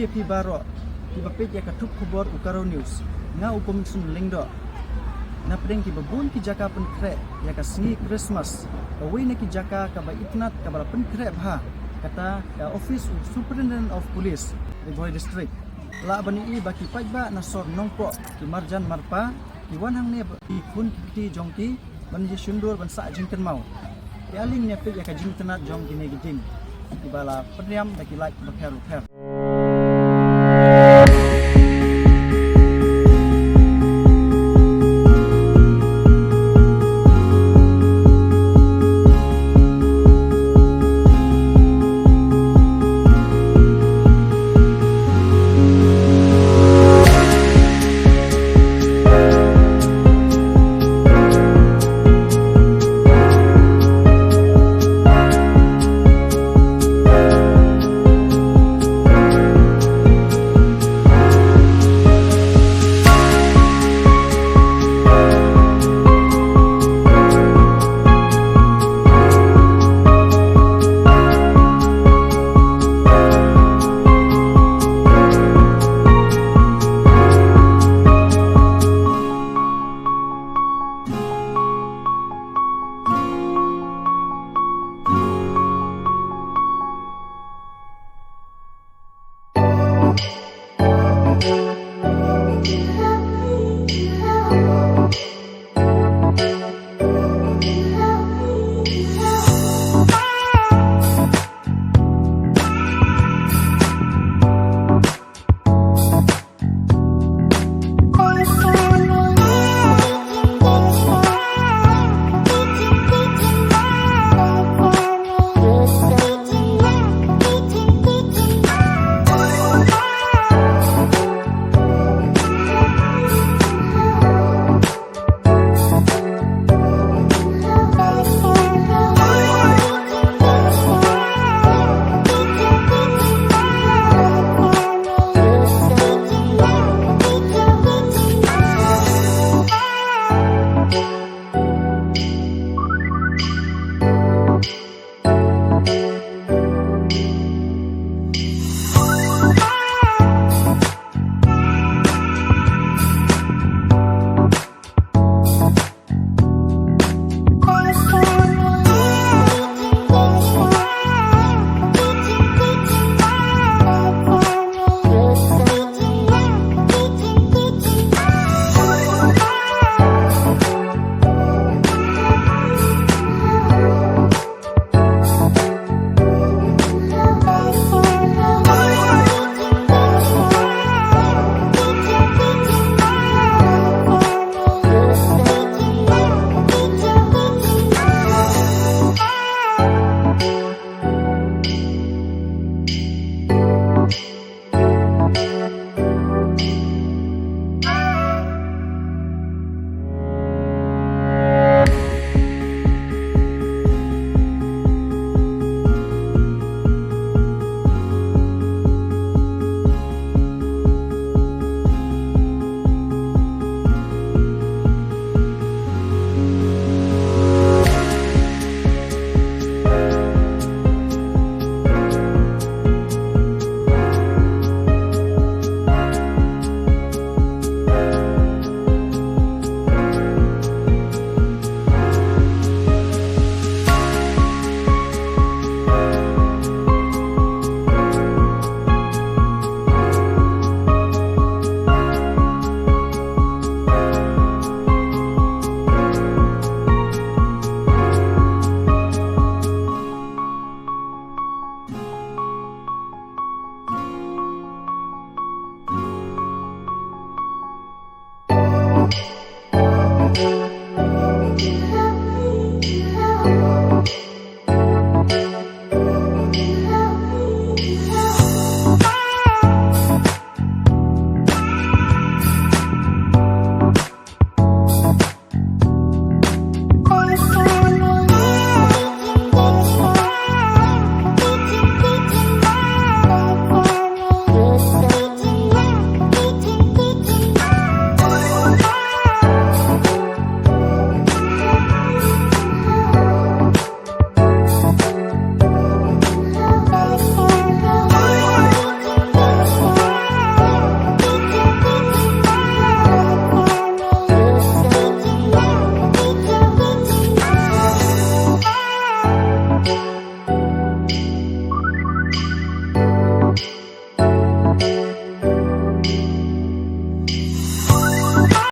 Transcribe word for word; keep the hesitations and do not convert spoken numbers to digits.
Ïa phi baroh kiba peit ïa ka thup khubor u Garo News, nga u Pumson Lyngdoh. Napdeng kiba bun ki jaka pynkhreh ïa ka sngi Christmas, kawei na ki jaka kaba itynnad kaba la pynkhreh bha, kata ka office u Superintendent of Police, Ri Bhoi District. Lah ban ïohi ba ki paidbah na sor Nongpoh, ki marjan marpa, ki wan hangne bad ki khun ki kti jong ki ban ïa shon dur ban sah jingkynmaw. Ïa lyngngoh peit ïa ka jingitynnad jong kine ki dieng kiba la pynriam da ki light bapher bapher.